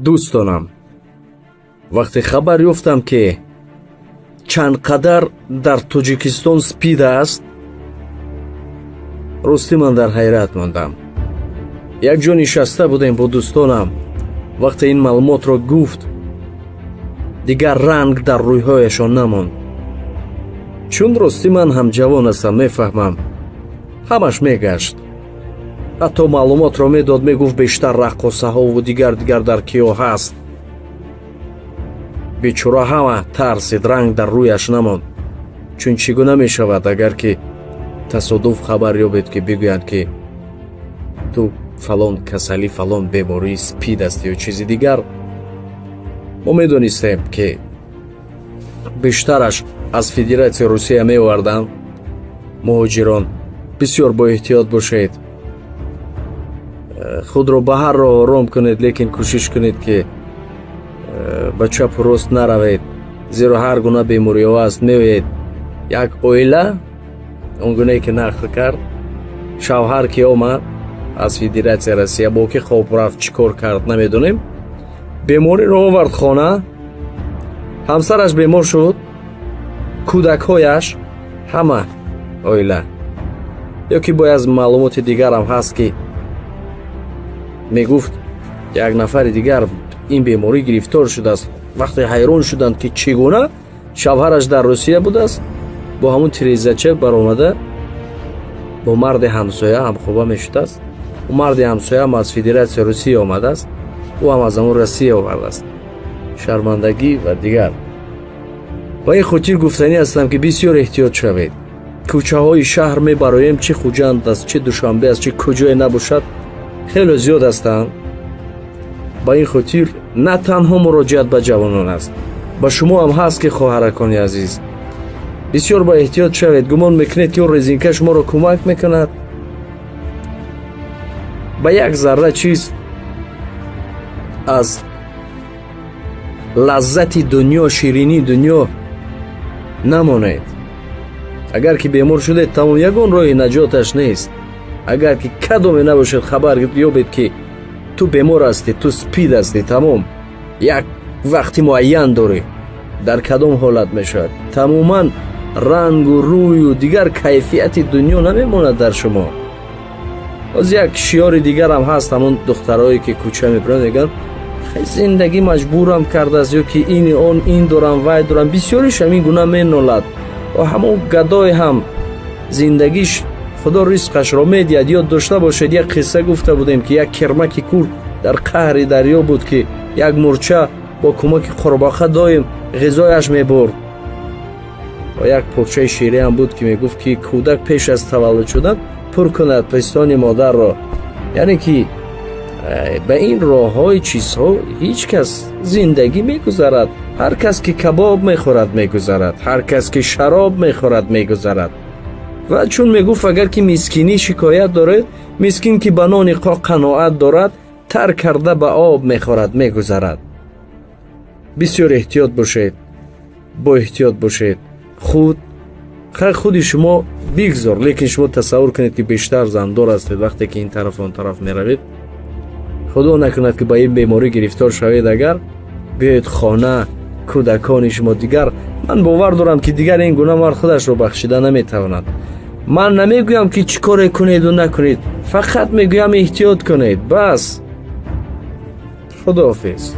Дӯстонам, вақте хабар ёфтам, ки чанд қадар дар Тоҷикистон СПИД аст, ростӣ ман дар ҳайрат мондам. Як ҷо нишаста будем бо дӯстонам. Вақте ин маълумотро гуфт, дигар ранг дар рӯйҳояшон намонд. Чун ростӣ ман ҳам ҷавон ҳастам, мефаҳмам, ҳамаш мегашт. Ҳатто маълумотро медод, мегуфт, бештар раққосаҳову дигар дигар дар киё ҳаст. Бечора ҳама тарсид, ранг дар рӯяш намонд. Чун чӣ гуна мешавад, агар ки тасодуф хабар ёбед, ки бигӯянд, ки ту фалон касалӣ, фалон бемории СПИД аст ё чизи дигар? Мо медонистем, ки бештараш аз Федератсияи Русия меоварданд муҳоҷирон. Бисёр боэҳтиёт бошед, худро ба ҳар роҳ ором кунед, лекин кӯшиш кунед, ки ба чапу рост наравед, зеро ҳар гуна бемориҳо аст, меоед. Як оила он гунае ки нақл кард, шавҳар ки омад аз Федератсияи Россия, бо ки хоб рафт, чӣ кор кард, намедонем, бемориро овард хона. Ҳамсараш бемор шуд, кӯдакҳояш, ҳама оила. Ё ки бояд маълумоти дигарам ҳаст, ки мегуфт, як нафари дигар ин беморӣ гирифтор шудааст. Вақте ҳайрон шуданд, ки чӣ гуна, шавҳараш дар Русия будааст, бо ҳамун тирезача баромада бо марди ҳамсоя ҳамхоба мешудааст. Ӯ марди ҳамсояам аз Федератсияи Русия омадааст, ӯ ҳам аз ҳамун Россия овардааст. Шармандагӣ ва дигар. Ба ин хотир гуфтанӣ ҳастам, ки бисёр эҳтиёт шавед. Кӯчаҳои шаҳр мебароем, чӣ Хуҷанд аст, чӣ Душанбе аст, чӣ куҷое набошад, хеле зиёд ҳастанд. Ба ин хотир на танҳо муроҷиат ба ҷавонон аст, ба шумо ҳам ҳаст, ки хоҳаракони азиз, бисёр ба эҳтиёт шавед. Гумон мекунед, ки ӯ резинка шуморо кӯмак мекунад? Ба як зарра чиз аз лаззати дунё, ширинии дунё намонед. Агар ки бемор шудед, тамом, ягон роҳи наҷоташ нест. Агар ки кадоме набошад, хабар ёбед, ки ту бемор ҳастӣ, ту СПИД ҳастӣ, тамом, як вақти муайян дорӣ. Дар кадом ҳолат мешавад, тамоман рангу рӯю дигар кайфияти дунё намемонад дар шумо. Боз як шиёри дигарам ҳаст. Ҳамон духтарое ки кӯча мебиранд, мегӯянд: «Зиндагӣ маҷбурам кардааст» ё ки ини он, ин дорам, вай дорам. Бисёриш ҳамин гуна менолад. Ва ҳамон гадой ҳам зиндагиш Худо ризқашро медиҳад. Ёд дошта бошед, як қисса гуфта будем, ки як кирмаки кур дар қаъри дарё буд, ки як мурча бо кӯмаки қурбоқа доим ғизояш мебурд. Ва як порчаи шеъриам буд, ки мегуфт, ки кӯдак пеш аз таваллуд шудан пур кунад пистони модарро. Яъне ки ба ин роҳҳои чизҳо ҳеҷ кас зиндагӣ мегузарад. Ҳар кас ки кабоб мехӯрад, мегузарад, ҳар кас ки шароб мехӯрад, мегузарад. Ва чун мегуфт, агар ки мискинӣ шикоят доред, мискин ки ба нони қоқ қаноат дорад, тар карда ба об мехӯрад, мегузарад. Бисёр эҳтиёт бошед, бо эҳтиёт бошед. Худ худи шумо бигзор, лекин шумо тасаввур кунед, ки бештар зандор ҳастед. Вақте ки ин тараф, он тараф меравед, Худо накунад, ки ба ин беморӣ гирифтор шавед, агар биёед хона, кӯдакони шумо дигар, ман бовар дорам, ки дигар ин гуна мард худашро бахшида наметавонад. Ман намегӯям, ки чӣ коре кунеду накунед, фақат мегӯям, эҳтиёт кунед, бас. Худоҳофиз.